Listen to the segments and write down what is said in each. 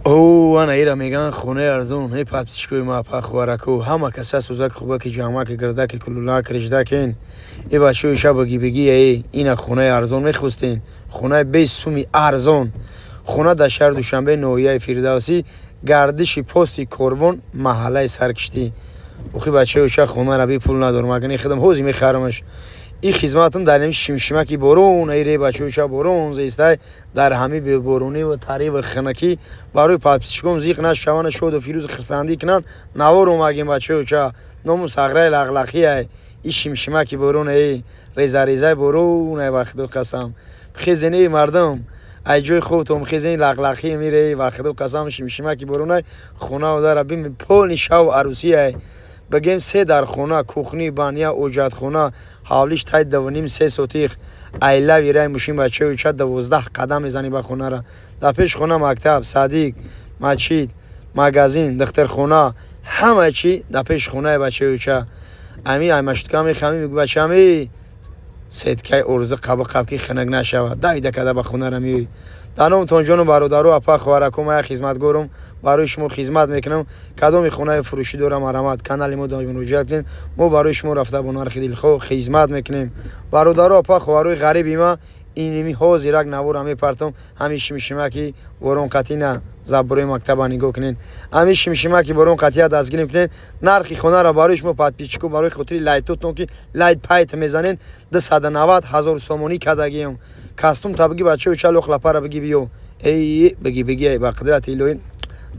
О, ана ира меган хонаи арзон. Эй, подписчикои ма, апа, хуараку, ҳама каса сӯзак, хубаки, ҷамаки, гирдаки, кулулак, реждакин. Э, бачаҳои, шабаги бигӣ, э, ина хонаи арзон мехостен, хонаи бесуми арзон. Хона дар шаҳри Душанбе, ноҳияи Фирдавсӣ, гардиши пости Корвон, маҳаллаи Саркиштӣ. Охи, бачаҳои, ша хонара би пул надорам, агар хидам ҳози мехарамаш. И хизматам дар ҳами шимшимаки борон, ай ре, бачаҳои, ша борон зестай, дар ҳами беборонӣ ва тарӣ ва хинакӣ барои подписчиком зиқ нашавана, шоду фирӯз хирсандӣ кунанд. Навор омагем, бачаҳои, ча ному Сағраи Лағлақӣ. Ай и шимшимаки борон, эй, реза-резаи борон, ай, ба худо қасам, хезен, эй мардум, ай ҷои хобтон хезен, лақлақӣ мире, ба худо қасам, шимшимаки борон, ай хона дара бим, полный шаву арӯсӣ. Ай бигем, се дар хона, кухня, баня, оҷатхона, ҳавлиш тай 2,5-3 сотих. Ай лави рай мошин, бачаҳои, ча 12 қадам мезанӣ ба хонара. Дар пеши хона мактаб, садик, масҷид, магазин, духтархона, ҳама чӣ дар пеши хонаи, бачаҳои, ча. Ами ай маштука мехами, бачаам, эй, сеткаи орзу қаба қаб, ки хинак нашавад, давида када ба хонара меоӣ. Дар номтон, ҷону бародару, апа, хоҳаракум, я хизматгорум, барои шумо хизмат мекунам. Кадоми хонаи фурӯшӣ дорам, марамат, канали мо муроҷиат кунед, мо барои шумо рафта бо нархи дилхоҳ хизмат мекунем. Бародару, апа, хоҳарои ғариби ма, иними ҳозирак навора мепартом. Ҳами шимшимаки борон қатина забурои мактаба нигоҳ кунед, ҳами шимшимаки борон қатия дастгирӣ кунед. Нархи хонара барои шумо, подписчику, барои хотири лайтотон, ки лайт пайт мезанед, 290 000 сомонӣ кардагием. Кастум та бигӣ, бачаҳои, ча лох лапара бигӣ, биё, эй, бигӣ, бигӣ, ба қудрати илоҳӣ,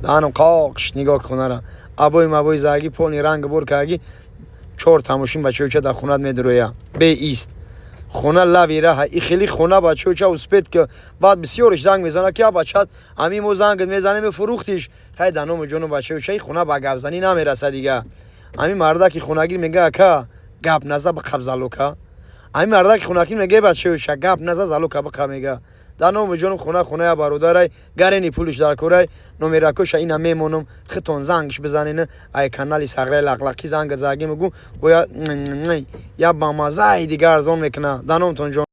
даҳанам қоқш. Нигоҳ, хонара абои мабои заги, полный ранг бор карги, чор тамошин, бачаҳои, ча дар хонат медуроя беист. Хона лави раҳа. И хели хона, бачаҳо, ча успеть ки баъд бисёриш занг мезана, ки а бачат, ҳами мо зангат мезанем, фурӯхтиш. Хай, дар номи ҷону, бачаҳо, ча и хона ба гапзанӣ намераса дига. Ҳами мардаки хонагир мега: «Ака, гап наза, биқаб залога». Ҳами мардаки хонагир мега: «Бачаҳо, ча гап наза, залога биқаб», мега. Дар номи ҷону, хона хоная бародарай, гарени пулиш дар корай. Номеракоша ина мемонам, хитон зангш бизанен. Ай канали Сағраи Лақлақӣ занга заги, мегу бояд я бамазаи дигар арзон мекуна. Дар номтон ҷон.